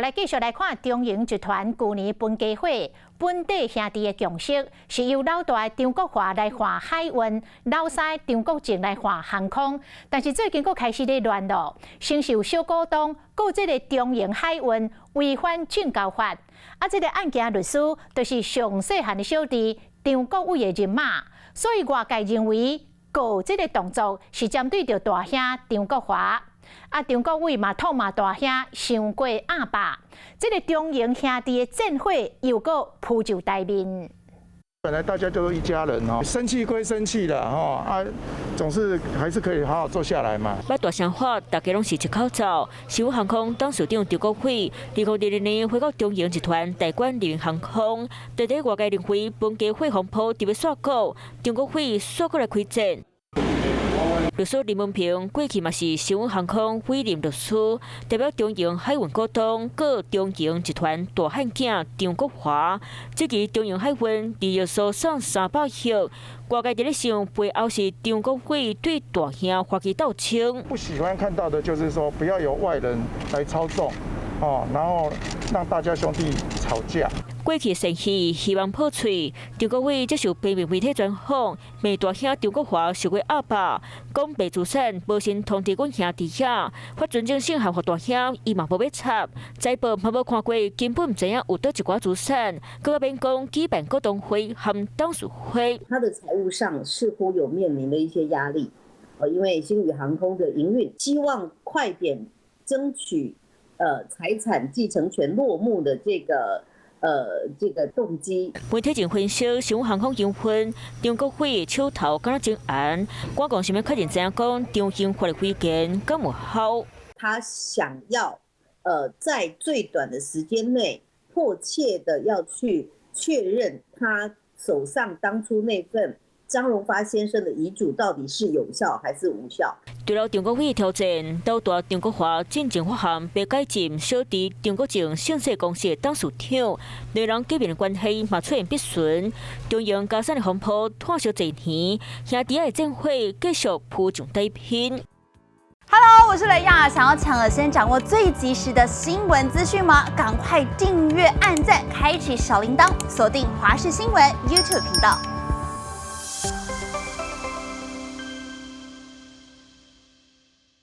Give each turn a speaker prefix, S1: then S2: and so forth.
S1: 來繼續來看中榮集團舊年分家火，本地兄弟的共識是由老大張國華來換海運，老三張國政來換航空。但是最近閣開始咧亂囉，先是有小股東告這个中榮海運違反證交法，啊，這个案件律師就是上細漢的小弟張國煒的人馬，所以外界認為告這个動作是針對著大兄張國華。啊，張國煒嘛痛罵大兄傷過鴨霸，這个中榮兄弟的戰火又閣浮上台面。
S2: 本來大家都是一家人哦，生氣歸生氣啦，吼啊，總是還是可以好好坐下來嘛。
S3: 欲大聲喊，大家攏是一口罩。星宇航空董事長張國煒，2022年回到中榮集團代管麗雲航空，佇咧外界認為分家火風波佇欲煞告，張國煒煞閣來開戰。律師林文平過去嘛是星宇航空委任律師，代表中榮海運股東告中榮集團大漢囝張國華，這期中榮海運利益輸送300億，外界佇咧想背後是張國煒對大兄發起鬥爭。
S2: 不喜歡看到的就是說，不要有外人來操縱，哦，然後讓大家兄弟吵架。
S3: 過去善意希望破碎，張國煒接受平面媒體專訪，罵大兄張國華受過鴨霸，講賣資產無先通知阮兄弟遐，發存證信函予大兄，伊嘛無欲插，財報嘛無看過，根本毋知影有佗一寡資產，閣較免講舉辦股東會和董事會。
S4: 他的財務上似乎有面臨的一些壓力，因為星宇航空的營運，希望快點爭取，財產繼承權落幕的這個動機。
S3: 媒體前分析，星宇航空營運，張國煒手頭敢若真絚，官講想欲確認知影講張興發的回件敢有效。
S4: 他想要，在最短的時間內，迫切的要去確認他手上當初那份張榮發先生的遺囑到底是有效還是無效？
S3: 除了張國煒挑戰，老大張國華進前發函欲解任小弟張國政盛世公司的董事長，兩人見面關係嘛出現不順。中榮家產的風波拖燒濟年，兄弟的戰火繼續浮上台面。
S5: Hello，我是雷亞，想要搶先掌握最及時的新聞資訊嗎？趕快訂閱、按讚、開啟小鈴鐺，鎖定華視新聞 YouTube 頻道。